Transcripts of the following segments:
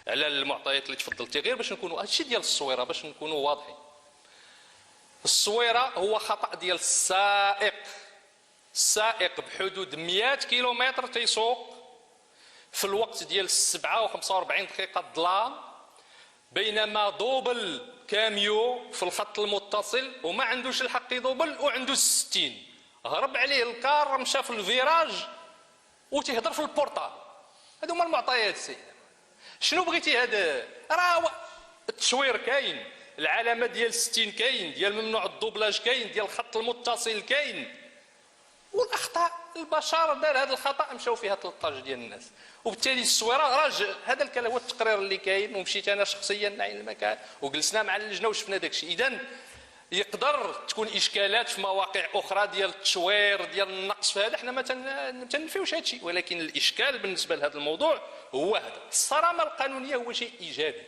على المعطيات اللي تفضلتي. غير باش نكونوا هذا الشيء ديال الصويرة باش نكونوا واضحين، الصويرة هو خطأ ديال السائق، السائق بحدود 100 كيلومتر تيسوق في الوقت ديال 7:45 الظلام، بينما double camion في الخط المتصل وما عندوش الحق يدوبل وعنده 60، هرب عليه ال car مشى في ال virage وتيهضر في ال portable. هذو هما المعطيات السيد. شنو بغيتي؟ هذا راه التشوير كاين، العلامة ديال 60 كاين، ديال ممنوع ال doublage كاين، ديال الخط المتصل كاين، والاخطاء البشر دار هذا الخطا مشاو فيها 13 ديال الناس. وبالتالي الصويره راه هذا الكلام هو التقرير اللي كاين، ومشيت انا شخصيا لعين المكان وجلسنا مع اللجنة وشفنا داك الشيء. اذا يقدر تكون اشكالات في مواقع اخرى ديال التشوير ديال النقص في هذا، حنا ما تنفيوش هذا الشيء، ولكن الاشكال بالنسبة لهذا الموضوع هو هذا. الصرامه القانونية هو شيء ايجابي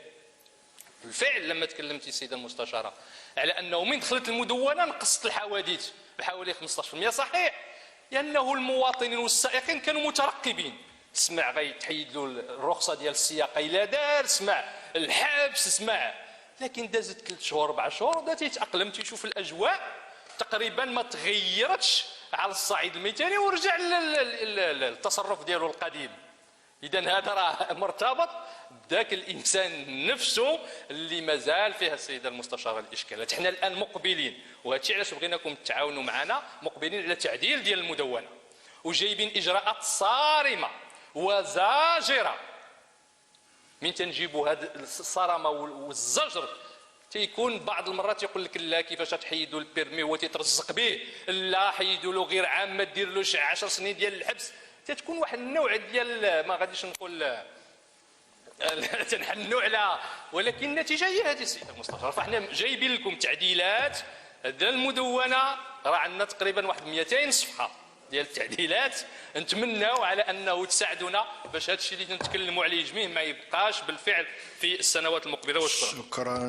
بالفعل. لما تكلمتي السيدة المستشارة على انه من دخلت المدونة نقصت الحوادث بحوالي 15%، صحيح، لانه المواطنين والسائقين كانوا مترقبين، سمع غيتحيد له الرخصة ديال السياقه الى دار، سمع الحبس، سمع، لكن دازت 3 شهور 4 شهور بدا تيتاقلم، تيشوف الاجواء تقريبا ما تغيرتش على الصعيد المثالي، ورجع للتصرف ديالو القديم. اذا هذا راه مرتبط بذاك الانسان نفسه اللي مازال فيها السيدة المستشارة الاشكالات. حنا الان مقبلين، وهذا الشيء علاش بغيناكم تتعاونوا معنا، مقبلين على تعديل ديال المدونة وجايبين اجراءات صارمة وزاجره. من تنجيبوا هذه الصرامه والزجر تيكون بعض المرات يقول لك لا، كيفاش تحيدوا ال permis هو تيترزق به؟ لا، حيدوا له غير عام، ما ديرلوش 10 سنين ديال الحبس. تتكون واحد النوع ديال ما غاديش نقول تنحنوا على، ولكن النتيجة هي هذه السيدة المستشار. فاحنا جايبين لكم تعديلات ديال المدونه، راه عندنا تقريبا واحد 200 صفحة ديال التعديلات، نتمناو على انه تساعدونا باش هذا الشيء اللي نتكلموا عليه جميع ما يبقاش بالفعل في السنوات المقبله. وشكرا. شكرا.